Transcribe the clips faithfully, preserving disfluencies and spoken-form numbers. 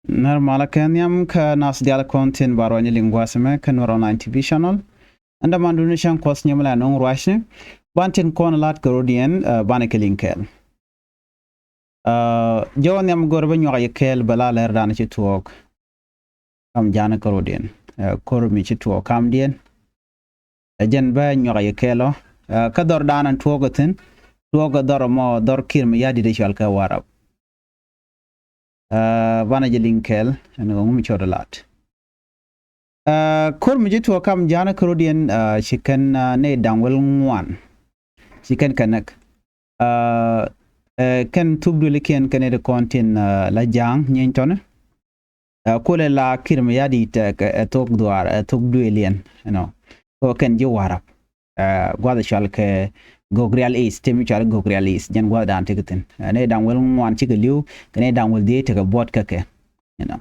Nɛr malä kɛ nhiam kä nath diaal kɔn tin ba ruany liŋ gua̱a̱th ɛmɛ kä Nuer Online T V channel. Ɛn däman duni cäŋ kuɔth nyɛmɛ la nöŋ ruacni. Ban tin kɔn lat kɛ rɔ̱diɛn, eh, banɛ kɛ liŋ kɛɛl. Eh, jɔw nhiam go̱r bä nyuak yɛ kɛɛl bɛ la lɛr dan ci tuɔɔk. Kam ja̱a̱n kä rɔ̱diɛn. Eh, ko̱r mi ci tuɔɔk kamdiɛn. Ɛ jɛn bä nyuak yɛ kɛɛl ɔ. Eh, kä dhɔr dan ɛn tuɔɔk ɛ thi̱n. Tuɔɔk ɛ dhɔr mɔ dhɔr Kiir Mayardit cual kɛ Warap. Eh, banɛ jɛ liŋ kɛɛl ɛn ɣöö ŋu mi cɔt ɛ lat. Eh, ko̱r mi ci tuɔɔk kam ja̱a̱n kä rɔ̱diɛn, eh, ci kɛn, eh, nɛy da̱ŋ wäl ŋuan. Ci kɛn kɛ näk. Eh, eh, kɛn thuk duëlikiɛn kɛn nɛy ti kɔn tin, eh, la ja̱a̱ŋ nyieeny tɔni. Eh, kulɛ la Kiir Mayardit, eh, kɛ, eh, thok dhuaar, eh, thok duëëliɛn, you know. Kɛ kɛn ji̱ Warap. Eh, gua̱th cual kɛ Gogrial East, tëë mi cual Gogrial East, jɛn gua̱th dan tekɛ thi̱n. Eh, nɛy da̱ŋ wäl ŋuan cikɛ li̱w, kɛ nɛy da̱ŋ wäl dhieec tekɛ buɔt kä kɛ, you know.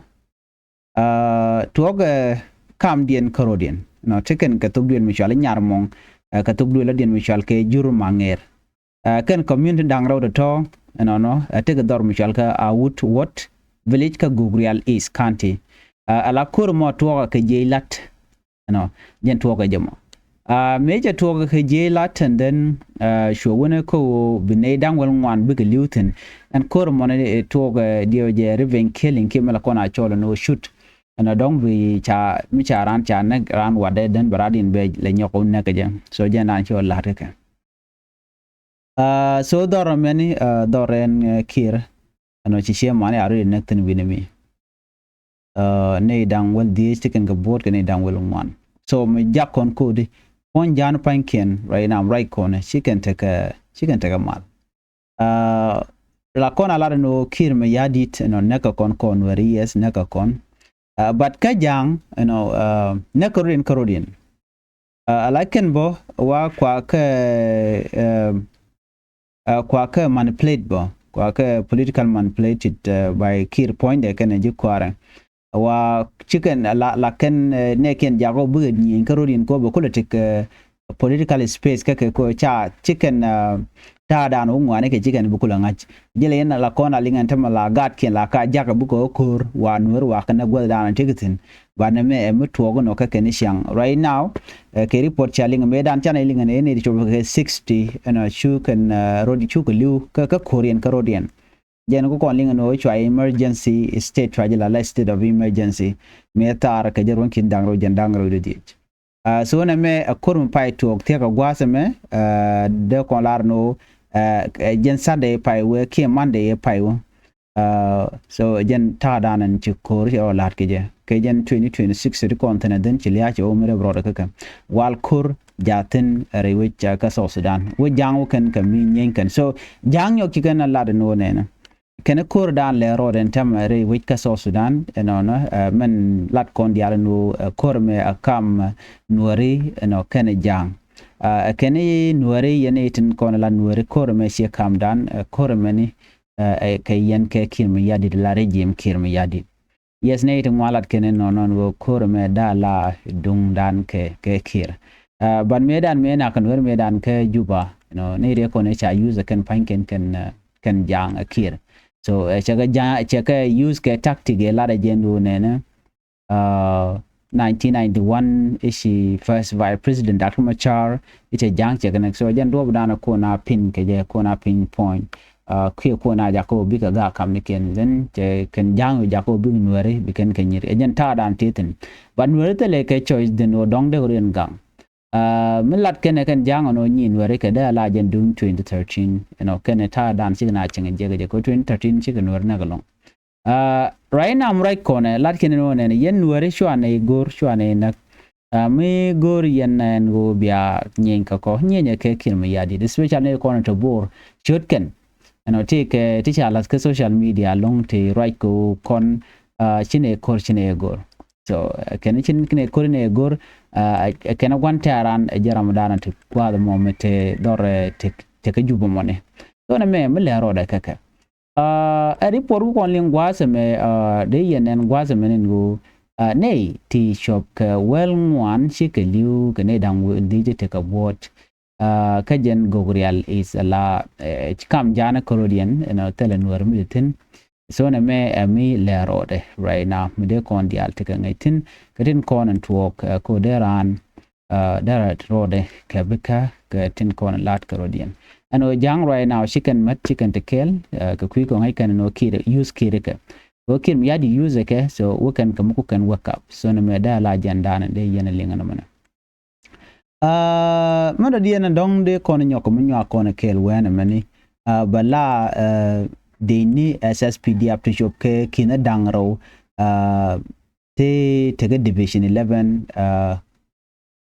Eh, tuɔɔk, eh, kamdiɛn kä rɔ̱diɛn, you know, tekɛn kɛ thok duëël mi cual i̱ Nyarmɔŋ, eh, kɛ thok duëël lɔ̱diɛn mi cual kɛ Jur Maŋer. Eh, kɛn community da̱ŋ rɛw tɔ̱tɔ̱, ɛnɔnɔ, eh, tekɛ dhɔr mi cual kä Awut Ward village kä Gogrial East County. Eh, ala ko̱r mɔ tuɔɔkɛ kɛ jiɛc lat, you know, jɛn tuɔɔkɛ jɛ mɔ. Ah, mëë cɛ tuɔɔkɛ kɛ jiɛc lat, and then, eh, cuɛ wänɛ kä ɣöö bi nɛy da̱ŋ wäl ŋuan bikɛ li̱w thi̱n. Ɛn ko̱r mɔni, eh, tuɔɔkɛ, eh, diɛw jɛ revenge killing kiɛ mi la kɔn a cɔl ɛn ɣöö shoot. Ɛn ɔ dɔ̱ŋ bi ca, mi ca raan ca näk raan watdɛ, then bɛ raan in bɛ lɛ nyɔk wä näk kɛ jɛ. So jɛn raan cɔl la̱t kä kɛ. Ah, so dhɔr mɛni, ah, dhɔr ɛn, eh, Kiir. Ɛn ɔ ci ciɛ mani a rɔ̱diɛn näk thi̱n wi̱ni mi. Ah, nɛy da̱ŋ wäl dhieec tekɛn kɛ buɔt kɛ nɛy da̱ŋ wäl ŋuan. So mi jak kɔn kodi. Puɔ̱ny ja̱a̱n pa̱nykiɛn, ruac nam ruac kɔnɛ, cikɛn tekɛ, cikɛn tekɛ mal. Ah, la kɔn a lat ɛn ɣöö Kiir Mayardit, you know, näkɛ kɔn kɔn Nuɛri, yes, näkɛ kɔn. Ah, but kä ja̱a̱ŋ, you know, ah, näkɛ rɔ̱diɛn kä rɔ̱diɛn. Ah, ala kɛn bä wa kua kɛ, eh, ah, kua kɛ manipulate bä, kua kɛ political manipulated, eh, by Kiir puɔ̱nydɛ kɛnɛ ji̱ kua̱rɛ. Wa cikɛn la, la kɛn, eh, nɛɛkiɛn jak ɔ bikɛ nyieny kä rɔ̱diɛn kɔ bɛ kulɛ tekɛ, eh, political space kä kɛ kɔ ca cikɛn, eh, ta̱a̱ dan wä ŋuani kɛ cikɛn bi kulɛ ŋa̱c. Jilɛ yɛn la kɔn a liŋ ɛn tämɛ la gaatkiɛn la ka jakä bikɛ wä ko̱r wa Nuɛr wa kɛn ɛ guäth dan ɛ tekɛ thi̱n. Banɛ mɛ ɛ mi tuɔɔk inɔ kä kɛn i̱ ciaŋ. Right now, eh, kɛ report ca liŋ mëë dan canɛ liŋ ɛn ɛ ni ti cop kɛ sixty ɛn ɔ cu kɛn, eh, rɔ̱diɛn cu kɛ li̱w kä, kä ko̱riɛn kä rɔ̱diɛn. Jɛn ku kɔn liŋ ɛn ɣöö cua emergency state, cua jɛ la la state of emergency. Mëë thaar kɛ jɛ ruɔ̱n ki̱n da̱ŋ rɛw jɛn da̱ŋ rɛw di dhiec. Ah, so nɛ mɛ ɛ ko̱r mi pay tuɔɔk thia̱k ɛ gua̱a̱th ɛmɛ, ah, dee kɔn lar ni ɣöö, ah, ɛ jɛn Sunday pay wee kiɛ Monday ɛ pay wee. Ah, so jɛn ta̱a̱ dan ɛn ci ko̱r cɛ ɔ la̱t kɛ jɛ. Kɛ jɛn twenty twenty-six ti kɔn thi̱n ɛ dhin ci lia̱a̱ cɛ ɣöö mi rɛp rɔɔdɛ kä kɛ. Wal ko̱r ja̱ thi̱n rɛy wec, ah, kä South Sudan. Wec ja̱a̱ŋ wä kɛn kɛ mi nyieeny kɛn. So ja̱a̱ŋ nyɔk ci kɛn a lat ɛn ɣöö nɛnɛ. Kɛn ko̱r dan lɛ rɔɔdɛ ɛn tɛmɛ rɛy wec kä South Sudan, ɛnɔnɔ, eh, mɛn lat kɔn diaal ɛn ɣöö, eh, ko̱r mɛ a kam, eh, Nuɛri, ɛnɔ kɛn ja̱a̱ŋ. Ah, kɛn i̱ Nuɛri yɛn i̱ tin kɔn la Nuɛri ko̱r mɛ ciɛ kam dan, eh, ko̱r mɛ ni, eh, eh, kɛ yɛn kɛ Kiir Mayardit la regime Kiir Mayardit. Yes, nɛ i̱ ti ŋuan lat kɛn ɛnɔnɔ ɛn ɣöö ko̱r mɛ da la duŋ dan kɛ, kɛ Kiir. Ah, but mëë dan mëë nak Nuɛr mëë dan kɛ Juba, you know, nɛ i̱ rɛ kɔn i̱ ca use kɛn pa̱ny kɛn kɛn, eh, kɛn ja̱a̱ŋ ɛ Kiir. So, eh, cɛ kɛ ja̱a̱ŋ, cɛ kɛ use kɛ tactic ɛ lat ɛ jɛn du nɛnɛ. Uh, nineteen ninety-one i̱ ci first vice president Doctor Machar i̱ cɛ ja̱a̱ŋ cɛ kɛ nɛk. So jɛn duɔ̱p dan ɛ kɔn a pin kɛ jɛ, kɔn a pin puɔ̱ny. Uh, kiɛ kɔn a jakä wä bikɛ ga̱a̱ kamnikiɛn. Then cɛ kɛn ja̱a̱ŋ wä jakä wä bikɛ Nuɛri bikɛn kɛ nyir. Ɛ jɛn ta̱a̱ dan ti thi̱n. But Nuɛri thilɛ kɛ choice then wä dɔ̱ŋ dee wä riɛn gaŋ. Ah, mi lat kɛnɛ kɛn ja̱a̱ŋ ɛn ɣöö nyi Nuɛri kɛ dee a la jɛn duŋ twenty thirteen. Ɛnɔ kɛnɛ ta̱a̱ dan cikɛ na cieŋ jɛ kɛ jɛ kɛ twenty thirteen cikɛ Nuɛri näk ɛlɔ̱ŋ. Ah, right now mi ruac kɔnɛ lat kɛnɛ ni ɣöö nɛnɛ yɛn Nuɛri cua nɛ i̱ go̱o̱r cua nɛ i̱ näk. Ah, mi go̱o̱r yɛn ɛn ɣöö bia nyieny kɛ kɔ nyieny ɛ kɛ Kiir Mayardit, especially ni kɔn ɛ te Bor ciöt kɛn. Ɛnɔ ti kɛ ti ca la̱th kä social media ɛlɔ̱ŋ ti ruac kɛ ɣöö kɔn, ah, ci nɛ ko̱r ci nɛ go̱o̱r. So, eh, kɛn ci nɛ ko̱r nɛ go̱o̱r, ah, eh, kɛn gua̱n tɛ̈ran, eh, jɛ ram dan ti gua̱a̱th mɔ mi te dhɔr, eh, te, te kä Juba mɔni. So nɛ mɛ mi lɛ rɔɔdɛ kɛ kɛ. Ah, ɛ report ku kɔn liŋ gua̱a̱th ɛmɛ, ah, dee yɛn ɛn gua̱a̱th ɛmɛ ni ɣöö, ah, nɛy ti cop kɛ wäl ŋuan cikɛ li̱w kɛ nɛy da̱ŋ wä li̱c tekɛ buɔ̱ɔ̱t. Ah, kä jɛn Gogrial East la, eh, kam ja̱a̱n kä rɔ̱diɛn, ɛnɔ thilɛ Nuɛr mi ti thi̱n. So nɛ mɛ ɛ mi lɛ rɔɔdɛ right now mi dee kɔn diaal ti kɛ ŋäc thi̱n kɛ tin kɔn in tuɔɔk ɛ ko dee raan dee rɔɔdɛ kɛ bikɛ kɛ tin kɔn in laat kɛ rɔɔdiɛn. Ɛn ɣöö ja̱a̱ŋ right now ci kɛn mät ci kɛn ti kɛɛl kɛ kui̱ kɔŋ ŋäc kɛn in ɣöö kiɛt use kiɛt kɛ. Ɣöö kiɛt mi ya̱t di use kɛ so wä kɛn kɛ mi ku kɛn wake up so nɛ mɛ dee la jɛn daanɛ dee yɛn in liŋ in mɛnɛ. Mɛ dɔ̱diɛn dɔ̱ŋ dee kɔn nyɔk mi nyuak kɔn kɛɛl wɛn ɛmɛni bɛ la dee ni S S P D F ti cop kɛ ki̱n da̱ŋ rɛw ti tekɛ division eleven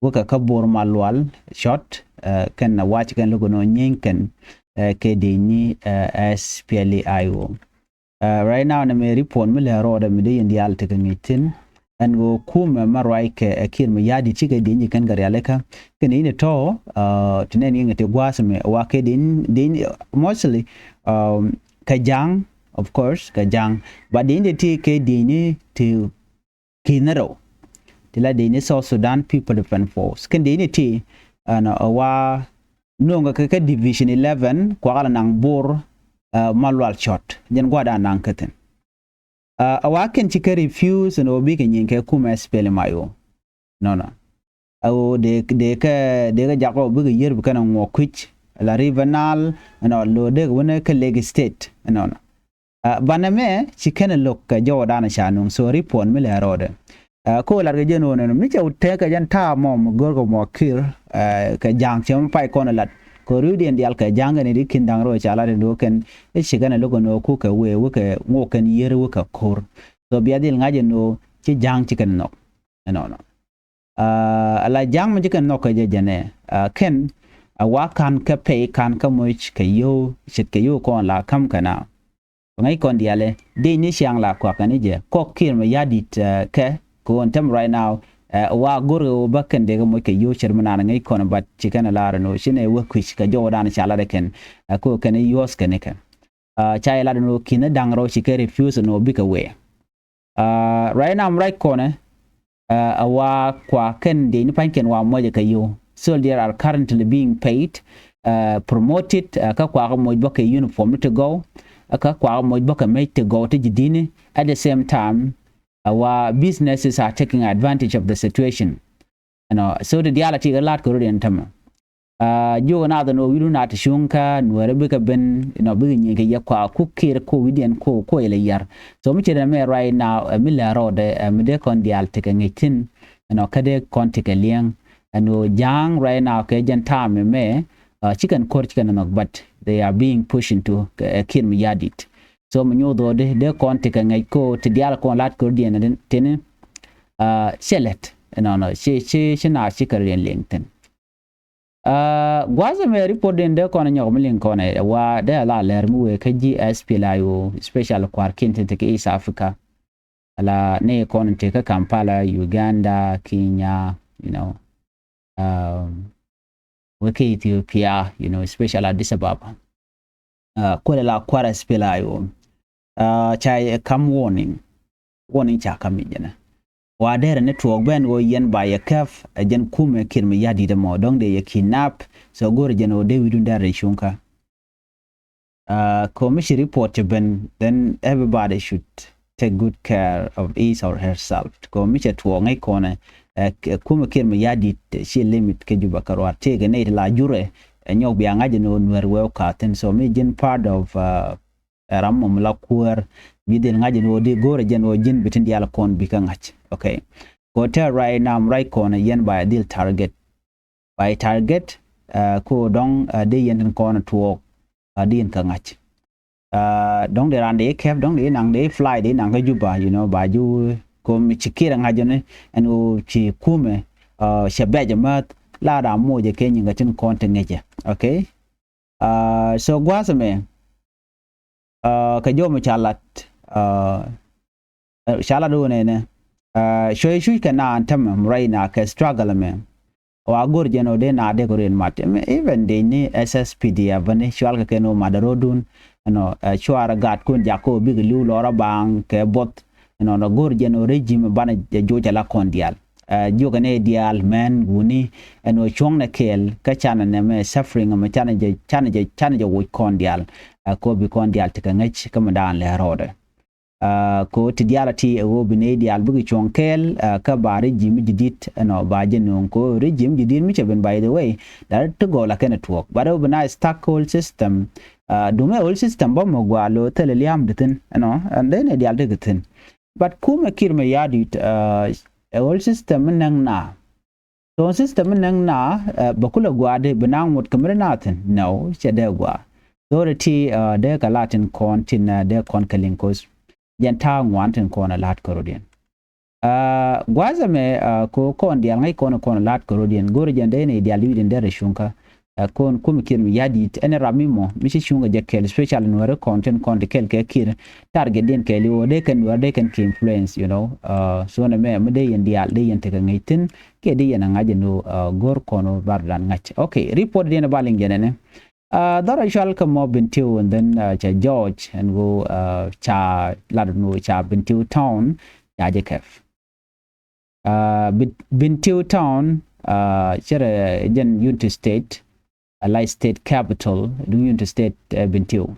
wä kɛ kä Bor Malual Short kɛn na wac kɛn lo̱k nɔ nyieeny kɛn kɛ dee ni S P L A I O. Right now nɛ mɛ report mi lɛ rɔɔdɛ mi dee yɛn diaal tekɛ ŋi̱i̱c thi̱n ɛn ɣöö kumɛ mɛ ruac kɛ ɛ kiɛt mɛ ya̱a̱ di̱t cikɛ di̱ny ji̱ kɛn kɛ rialikä kɛn i̱ni tɔ̱ ti nɛn yɛn ti gua̱a̱th mɛ wa kɛ di̱ny di̱ny mostly kɛ ja̱a̱ŋ of course kɛ ja̱a̱ŋ. But di̱ny ti ti kɛ di̱ny ti ki̱n rɛw ti la di̱ny ni South Sudan People Defense Force kɛn di̱ny ti ɛn wa no̱o̱ŋ kɛ kɛ division eleven kuakä la naŋ Bor Malual Short jɛn gua̱a̱da naŋ kä thi̱n. A wa kɛn ci kɛ refuse ni wä bikɛ nyin kɛ kumɛ S P L M I O. Nɔnɔ a wä dee dee kɛ dee kɛ jakɔ bikɛ yier bikɛ nɔ ŋuɔ kui̱c la River Nile nɔ lo dee kɛ wä ni kɛ Lake State nɔnɔ. Banɛ mɛ ci kɛn lo̱k kɛ jɔwä danɛ ca nuŋ so report mi lɛ rɔɔdɛ. Ko lat kɛ jɛn wä nɔnɔ mi cɛ wä tɛk kɛ jɛn ta̱a̱ mɔ mi go̱r kɛ mɔ kiɛt kɛ ja̱a̱ŋ cɛ mi pay kɔn lat kɛ riwdiɛn diaal kɛ ja̱a̱ŋ kɛn di ki̱n da̱ŋ rɔ ca lat in do̱ kɛn i̱ ci kɛn lo̱k kɛn wä kukɛ wee wä kɛ ŋok kɛn yier wä kɛ ko̱r. So bia dhil ŋa̱c in do̱ ci ja̱a̱ŋ ci kɛn nhɔk ɛnɔnɔ. Ala ja̱a̱ŋ mi ci kɛn nhɔk kɛ jɛ jɛnɛ kɛn a wa ka̱n kɛ pɛy ka̱n kɛ moc kɛ yio̱w ce̱tkɛ yio̱w kɔn la ka̱m kɛ na. Bɛ ŋäc kɔn diaalɛ dee ni ciaŋ la kuak kɛn i̱ jɛ kɔk kiɛt mɛ ya̱a̱ di̱t kɛ kɛ ɣöö ɛn tɛm right now. Wa go̱r ɣöö bä kɛn dee kɛ moc kɛ yio̱w ce̱t mi naan ŋäc kɔn but ci kɛn ɛ la̱r ɛn ɣöö ci nɛ wä kui̱c kɛ jɔwä dan ca lat ɛ kɛn ɛ kɛ ɣöö kɛn i̱ yuɔ̱th kɛn ikɛ. Ca yɛ lat ɛn ɣöö ki̱n i̱ da̱ŋ rɛw ci kɛ refuse ɛn ɣöö bikɛ wee. Right now mi ruac kɔnɛ a wa kua kɛn dee ni pa̱ny kɛn wa muɔcɛ kɛ yio̱w. Soldier are currently being paid, promoted, kä kuakä moc bä kɛ uniform ti gɔw kä kuakä moc bä kɛ mec ti gɔw ti ji̱ di̱ni. At the same time a wa businesses are taking advantage of the situation. Ɛnɔ so ti diaal a ti kɛ la̱t kɛ rut yɛn tämɛ. Jiökɛ naath ɛn ɣöö wi̱cdu naath ti cuŋ kä nuäärä bikɛ ben inɔ bikɛ nyieny kɛ yɛ kua ku kiɛt ko wi̱cdiɛn ko ko ilɛ yar. So mi ce̱t ɛn mɛ right now ɛ mi lɛ rɔɔdɛ ɛ mi dee kɔn diaal tekɛ ŋi̱c thi̱n. Ɛnɔ kä dee kɔn tekɛ liɛŋ ɛn ɣöö ja̱a̱ŋ right now kɛ jɛn ta̱a̱m ɛmɛ. Ci kɛn ko̱r ci kɛn ɛnɔk but they are being pushed into ɛ kiɛt mi ya̱a̱ di̱t. So mi nyoth ɣöö dee dee kɔn tekɛ ŋi̱c ko ti diaal kɔn la̱t ko̱r diɛn tini. Cɛ lɛt ɛnɔnɔ ci ci ci naath ci kɛ riɛn liɛŋ thi̱n. Gua̱a̱th ɛmɛ report din dee kɔn nyɔk mi liŋ kɔn ɛ wa dee ala lɛr mi wee kä ji̱ S P L I O special kua̱r kin ti ti kä East Africa. Ala ni kɔn ti kä Kampala, Uganda, Kenya, you know, wee kä Ethiopia, you know, special Addis Ababa. Kuɛlɛ la kua̱r S P L I O ca yɛ kam warning. Warning ca kam mi jɛnɛ. Wa derɛ ni tuɔɔk bɛn ɣöö yɛn ba yɛ kɛp ɛ jɛn kumɛ kiɛt mi ya̱a̱ di̱t ɛmɔ dɔ̱ŋ dee yɛ kidnap. So go̱rɛ jɛn ɣöö dee wi̱dun derɛ cuŋkä. Kɛ mi ci report ci ben then everybody should take good care of his or herself. Kɛ mi cɛ tuɔɔk ŋäc kɔnɛ ɛ kumɛ kiɛt mi ya̱a̱ di̱t ci limit kɛ Juba kɛ ruaar tëëkɛ nɛy ti la jurɛ ɛ nyɔk bia ŋa̱c ɛn ɣöö nuɛr wee wä ka̱thi̱n. So mi ji̱n part of ɛ ram mɔ mi la kuäär bi dhil ŋa̱c ɛn ɣöö di go̱o̱rɛ jɛn ɣöö ji̱n bi tin diaal kɔn bi kä ŋa̱c. Okay. Kɛ ɣöö tɛ̈r ruac nam ruac kɔn ɛ yɛn ba ɛ dhil target. Ba ɛ target ɛ ko dɔ̱ŋ ɛ di yɛn tin kɔn ɛ tuɔɔk ɛ di yɛn kä ŋa̱c. Dɔ̱ŋ di raan di kɛp dɔ̱ŋ di naŋ di fly di naŋ kä Juba, you know, ba ju ko mi ci kiɛt ɛ ŋa̱c ɛn ɛn ɣöö ci kumɛ cɛ bɛc ɛ mäth la ram moc ɛ kɛ nyin kɛ tin kɔn ti ŋäc ɛ. Okay. So gua̱a̱th ɛmɛ kɛ jɔmɛ ca lat ca lat wä nɛnɛ. Cuɛ cuc kɛ naan tämɛ mi ruac na kɛ struggle ɛmɛ. Wa go̱r jɛn ɔ dee na dee kɛ ruin mat even dee ni S S P D F ni cual kɛ kɛn wä mat rɔdun. Ɛnɔ cuarɛ gat kun jak kɛ wä bikɛ li̱w lɔrä baŋ kɛ buɔth. Ɛnɔ nɔ go̱r jɛn ɔ regime banɛ jɛ joc ala kɔn diaal. Jiökɛ ni diaal mɛn wuni ɛn ɣöö cuɔ̱ŋnɛ kɛɛl kä canɛ nɛmɛ suffering ɛmɛ canɛ jɛ canɛ jɛ canɛ jɛ woc kɔn diaal. Ɛ kɔ bi kɔn diaal tekɛ ŋäc kä mi daan lɛ rɔɔdɛ. Aa, ko ti diaal a ti ɛ ɣöö bi nɛy diaal bikɛ cuɔ̱ŋ kɛɛl, aa, kä ba regime jadid ɛnɔ ba jɛ nööŋ ko regime jadid mi cɛ ben, by the way, la ti gɔw la kɛn ɛ tuɔɔk. But ɛ ɣöö bi na stuck old system, aa, duŋ ɛ old system bä mɔ gɔaa, lo thilɛ lia̱a̱m di thi̱n ɛnɔ, ɛn dee nɛy diaal tekɛ thi̱n. But kumɛ Kiir Mayardit, aa, ɛ old system mi näk na. So system mi näk na, aa, bɛ kulɛ gɔaa di bi na ŋot kɛ mi ri na thi̱n? No, cɛ dee gɔaa. So ri ti, aa, dee kɛ la tin kɔn tin, aa, dee kɔn kɛ liŋ kos jɛn ta̱a̱ ŋuan tin kɔn ɛ la̱t kärɔ̱diɛn. Aa, gua̱a̱th ɛmɛ, aa, ko kɔn diaal ŋäc kɔn kɔn la̱t kärɔ̱diɛn, go̱rɛ jɛn dee nɛy diaal wi̱i̱diɛn derɛ cuŋkä. Aa, kɔn kumɛ Kiir Mayardit ɛn ram mi mɔ mi ci cuŋkɛ jɛ kɛɛl, especially Nuääri kɔn tin kɔn ti kɛɛl kɛ Kiir, targetdiɛn kɛɛl i̱ ɣöö dee kɛn Nuääri dee kɛn kɛ influence, you know. Aa, so nɛmɛ mi dee yɛn diaal dee yɛn tekɛ ŋäc thi̱n kiɛ dee yɛn a ŋa̱c ɛn ɣöö, aa, go̱r kɔn ɣöö bar dan ŋa̱c. Okay, reportdiɛn ba liŋ jɛn ɛnɛ. Aa, dhɔr a cual kɛ mɔ Bentiu, and then, aa, ca George ɛn ɣöö, aa, ca lat ɛn ɣöö ca Bentiu Town ca jɛ kɛp. Aa, Bin-, Bentiu Town, aa, cɛ rɛ jɛn Unity State, a la state capital duŋ Unity State, aa, Bentiu.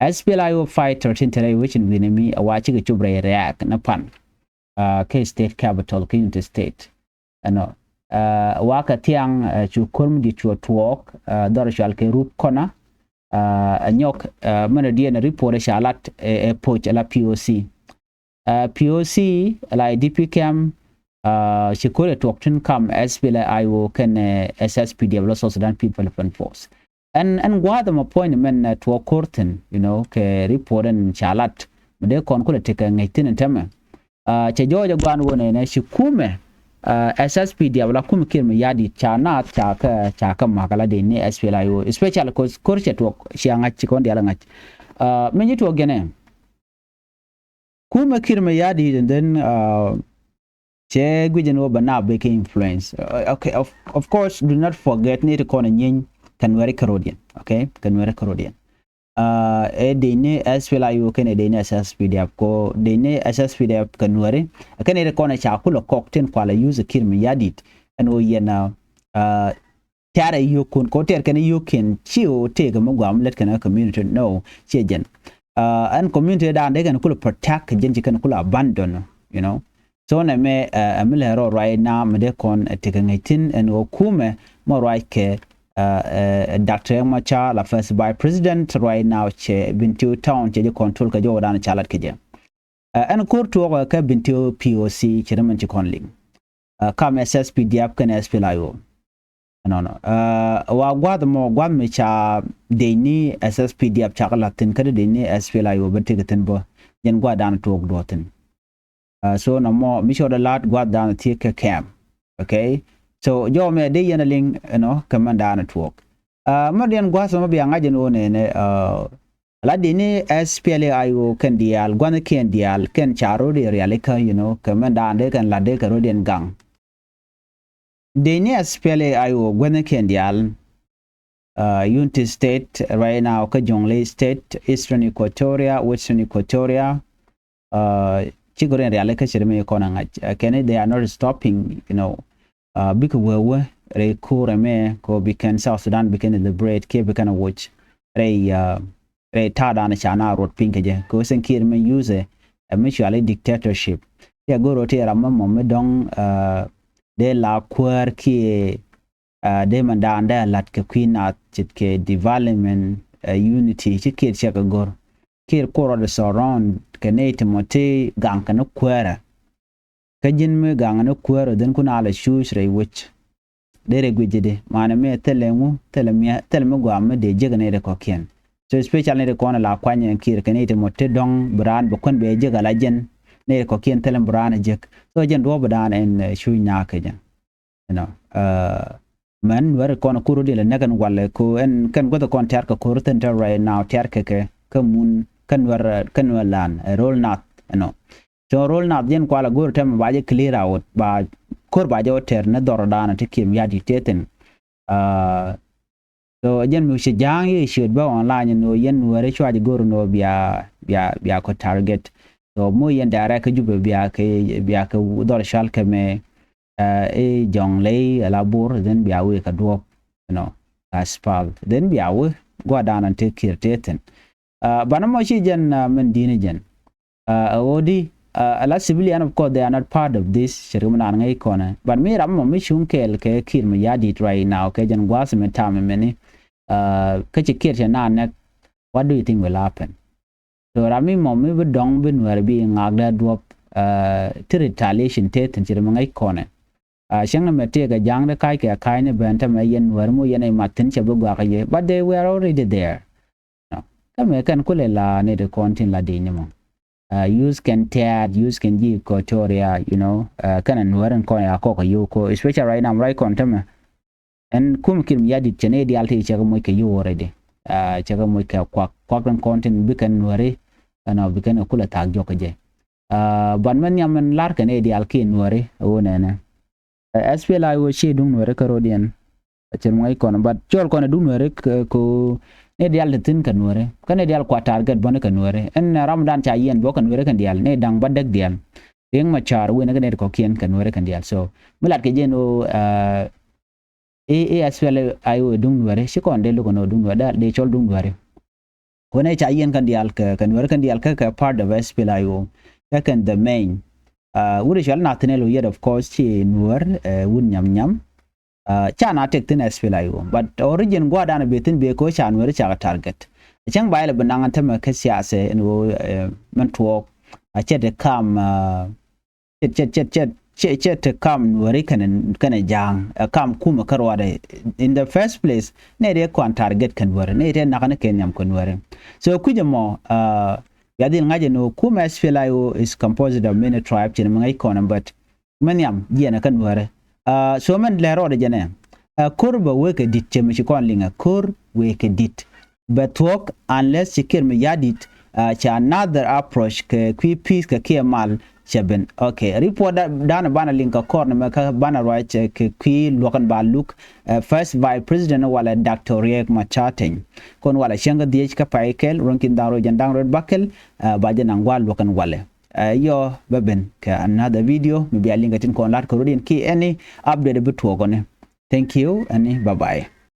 SPLA-IO fighter tin te rɛy wecin wi̱nɛ mi a wa cikɛ cop rɛy rɛ̈ɛ̈k ni pan, aa, kä state capital kä Unity State ɛnɔ. Aa, wakɛ thiaŋ, aa, cu ko̱r mi di̱t cuɔ tuɔɔk, aa, dhɔr cual kɛ Rup Kɔna, aa, ɛ nyɔk, aa, mɛnɛ diɛn report ɛ ca lat ɛ, ɛ poc ɛ la P O C. Aa, P O C ɛ la I D P camp, aa, ci ko̱r ɛ tuɔɔk tin kam SPLA-IO kɛnɛ, aa, SSPDF la South Sudan People Defense Force. Ɛn, ɛn gua̱a̱th ɛmɔ puɔ̱ny mɛn, aa, tuɔɔk ko̱r thi̱n, you know, kɛ report ɛn ca lat mi dee kɔn kulɛ tekɛ ŋäc thi̱n ɛn tämɛ. Aa, cɛ jɔɔc ɛ gua̱a̱n wä nɛnɛ ci kumɛ, aa, SSPDF la kumɛ Kiir Mayardit ca naath ca kä, ca kä ma̱k ala dee ni SPLA-IO, especially 'cause ko̱r cɛ tuɔɔk cia ŋa̱c ci kɔn diaal ɛ ŋa̱c. Aa, mi nyi tuɔɔk jɛnɛ kumɛ Kiir Mayardit, and then, aa, cɛ guic ɛn ɣöö bɛ naap bɛ kɛ influence. Aa, okay, of, of course, do not forget ni ti kɔn ɛ nyieeny kɛ Nuääri kärɔ̱diɛn, okay, kɛ Nuääri kärɔ̱diɛn. Aa, ɛ dee ni SPLA-IO kɛnɛ dee ni SSPDF, ko dee ni SSPDF kɛ Nuääri kɛnɛ ti kɔn ɛ ca kulɛ kɔk tin kualɛ use Kiir Mayardit ɛn ɣöö yɛn, aa, aa, tɛ̈rɛ yio̱o̱kun, ko tɛ̈r kɛn yio̱o̱kiɛn ci ɣöö tëëkɛ mi guam lät kɛn community, no, ciɛ jɛn. Aa, ɛn community dan dee kɛn kulɛ protect, jɛn ci kɛn kulɛ abandon, you know. So nɛmɛ, aa, ɛ mi lɛ rɔ ruac na mi dee kɔn, aa, tekɛ ŋäc thi̱n ɛn ɣöö kumɛ mɔ ruac kɛ, aa, aa, Doctor Riek Machar la first vice president ruac na cɛ Bentiu Town cɛ jɛ control kɛ jɔwä dan ca lat kɛ jɛ. Aa, ɛn ko̱r tuɔɔk ɛ kɛ Bentiu P O C ci ri mɛn ci kɔn liŋ. Aa, kam SSPDF kɛnɛ SPLA-IO. Ɛnɔnɔ. Aa, wa gua̱th mɔ, gua̱th mi ca dee ni SSPDF cakɛ la̱th thi̱n kä dee ni SPLA-IO ben tekɛ thi̱n bä. Jɛn gua̱th dan tuɔɔk duɔ̱ɔ̱r thi̱n. Aa, so nɔmɔ mi cɔɔdɛ la̱t gua̱th dan thiek kɛ camp. Okay? So jɔw mɛ dee yɛn a liŋ, you know, kɛ mɛn dan tuɔɔk. Aa, mɛ diɛn gua̱th mɔ bia ŋa̱c ɛn ɣöö nɛnɛ, aa, la dee ni SPLA-IO kɛn diaal, gua̱thnikiɛn diaal kɛn ca ro̱diɛn rialikä, you know, kɛ mɛn dan dee kɛn la̱t dee kɛ ro̱diɛn gaŋ. Dee ni SPLA-IO gua̱thnikiɛn diaal, aa, Unity State right now, kä Jonglei State, Eastern Equatoria, Western Equatoria, aa, cikɛ rɔ rialikä ci ri mi kɔn a ŋa̱c. Aa, kɛn they are not stopping, you know, aa, bikɛ wee wee rɛy ko̱r ɛmɛ kɛ ɣöö bi kɛn South Sudan bi kɛn liberate kiɛ bi kɛn a woc rɛy, aa, rɛy ta̱a̱ dan ca na ruɔt piny kɛ jɛ kɛ ɣöö sɛn Kiir mi use ɛ mi cuali dictatorship. Cɛ go̱r ɣöö ti ram mi mɔ mi dɔ̱ŋ, aa, dee la kuäär kiɛ, aa, dee mɛn daan dee a la̱t kɛ kui̱ naath ce̱tkɛ development, aa, unity ci Kiir cɛ kɛ go̱r. Kiir kuɔrɔ di surround kɛ nɛy ti mɔ ti gaŋ kɛ ni kuäärä. Kä ji̱n mi gaŋ ni kuäärä dhin kun a la cuuc rɛy wec. Derɛ guic jɛ di manɛ mi thilɛ ŋu, thilɛ mi, thilɛ mi guam mi dee jek nɛy ti kɔ̱kiɛn. So especially nɛy ti kɔn la kuany ɛn Kiir kɛ nɛy ti mɔ ti dɔ̱ŋ bi raan bi kuän bɛ jek ala jɛn. Nɛy ti kɔ̱kiɛn thilɛ bi raan jek. So jɛn duɔ̱ɔ̱p bi daan ɛn, aa, cuuc naath kɛ jɛn. You know, aa, mɛn Nuäär kɔn kur di lɛ näk ɛn walɛ ko ɛn kɛn guäth kɔn tɛ̈r kɛ ko̱r thi̱n te right now tɛ̈r kɛ kɛ kä mun kä Nuäär, kä Nuäär lan, aa, ro̱l naath, you know. So ro̱l naath jɛn kualɛ go̱r tɛmɛ ba jɛ clear out, ba ko̱r ba jɛ wä tɛr ni dhɔr dan ti Kiir Mayardit tëë thi̱n. Aa, so jɛn mi ci ja̱a̱ŋ i̱ ciöt bä online ni ɣöö yɛn Nuääri cua jɛ go̱r ni ɣöö bia, bia, bia kɔ target. So mi yɛn direct kä Jubɛ bia kɛ, bia kɛ dhɔr cual kɛ mɛ, aa, i̱ Jonglei ala Bor, then bia wee kɛ duɔ̱ɔ̱p, you know, aspal. Then bia wee gua̱dan an te Kiir tëë thi̱n. Aa, banɛ mɔ ci jɛn, aa, min di̱n jɛn. Ɛ ɣöö di ala civilian, of course, they are not part of this. Cɛ ri mi naan ŋäc kɔnɛ, but mi ram mɔ mi cuŋ kɛɛl kɛ Kiir Mayardit right now, kɛ jɛn gua̱a̱th mi tam mɛni. Kä ci Kiir cɛ naan nɛk, what do you think will happen? So ram mi mɔ mi bi dɔŋ bi Nuɛr bi ŋaak dee duɔp ti retaliation te thin ci ri mi ŋäc kɔnɛ. Cäŋ ni mɛ tëëkɛ ja̱a̱ŋ di ka̱ckɛ ka̱a̱cni ben tämɛ yɛn Nuɛr mi yɛn ɛ mat thi̱n cɛ bi guakä jɛ, but they were already there. Tämɛ kɛn kulɛ la ni di kɔn tin la di ni mɔ. Use kɛn tɛɛt, use kɛn ji̱ Equatoria, you know, kɛn a Nuɛr in kɔn ya kɔk a yio̱w ko, especially right now, right kɔn tämɛ. Ɛn kum Kiir Mayardit cɛ ni diaal ti cɛ kɛ moc kɛ yio̱w already. Cɛ kɛ moc kɛ kuak, kuak tin kɔn tin bi kɛn Nuɛri ɛn ɔ bi kɛn kɛ kulɛ thaak jɔk kɛ jɛ. But mɛ nhiam mɛn lar kɛn i̱ diaal kiɛ Nuɛri ɛ ɣöö nɛnɛ. Ɛ S P L A I O ci duŋ Nuɛri kä ro̱diɛn. Cɛ ŋäc kɔn, but cɔl kɔn ɛ duŋ Nuɛri kɛ ko ni diaal ti thi̱n kɛ Nuɛri. Kä ni diaal kua target bäni kɛ Nuɛri. Ɛn ram dan ca yiɛn duɔk kɛ Nuɛri kɛn diaal ni da̱ŋ bädäk diaal. Riek Machar wen kä nɛy ti kɔ̱kiɛn kɛ Nuɛri kɛn diaal. So mi lat kɛ jɛn ɣöö i̱ S P L A I O duŋ Nuɛri ci kɔn dee luk ɛn ɣöö duŋ Nuɛri dee cɔl duŋ Nuɛri. Kuɛn ɛ ca yiɛn kɛn diaal kɛ kɛ Nuɛri kɛn diaal kä kɛ part of S P L A I O. Kä kɛn the main wut ɛ cɔal Nathaniel Oyet, of course, ci Nuɛr wut nyam nyam. Ca na tek thi̱n S P L A I O, but origin gua̱a̱r dan bi thi̱n bi ko ca Nuɛri ca kɛ target. Cäŋ ba ilɛ bi naŋ tämɛ kä siasa ɛn ɣöö mɛn tuɔɔk a cɛ ti kam cɛ cɛ cɛ cɛ cɛ cɛ ti kam Nuɛri kɛnɛ kɛnɛ ja̱a̱ŋ ɛ kam kumɛ kä ruaadɛ. In the first place nɛ dee kɔn target kɛ Nuɛri, nɛ dee nakä ni kɛ nhiam kɛ Nuɛri. So kui̱c ɛmɔ bia dhil ŋa̱c ɛn ɣöö kumɛ S P L A I O is composed of many tribe, cin mi ŋäc kɔn, but mɛ nhiam jiɛn ɛ kä Nuɛri. So mɛn lɛ rɔɔdɛ jɛnɛ ɛ ko̱r bɛ wee kɛ di̱t, cɛ mi ci kɔn liŋ ɛ ko̱r wee kɛ di̱t. Bɛ thuɔ̱k unless ci Kiir Mayardit ca another approach kɛ kui̱ peace kɛ kiɛ mal cɛ ben. Okay, report dan banɛ liŋ kɛ kɔr ni mɛ kä banɛ ruac kɛ kui̱ luɔ̱k ɛn ba luk First Vice President walɛ Doctor Riek Machar Teny. Kɔn walɛ cäŋ kä dhiec kä pay kɛl ruɔ̱n ki̱n da̱ŋ rɛw jɛn da̱ŋ rɛw bakɛl ba jɛ naŋ gua̱a̱r luɔ̱k ɛn walɛ. Yɔ bä ben kɛ another video mi bia liŋ kɛ tin kɔn lat kɛ rot in kiɛ any update bi tuɔɔk ɔni. Thank you and bye bye.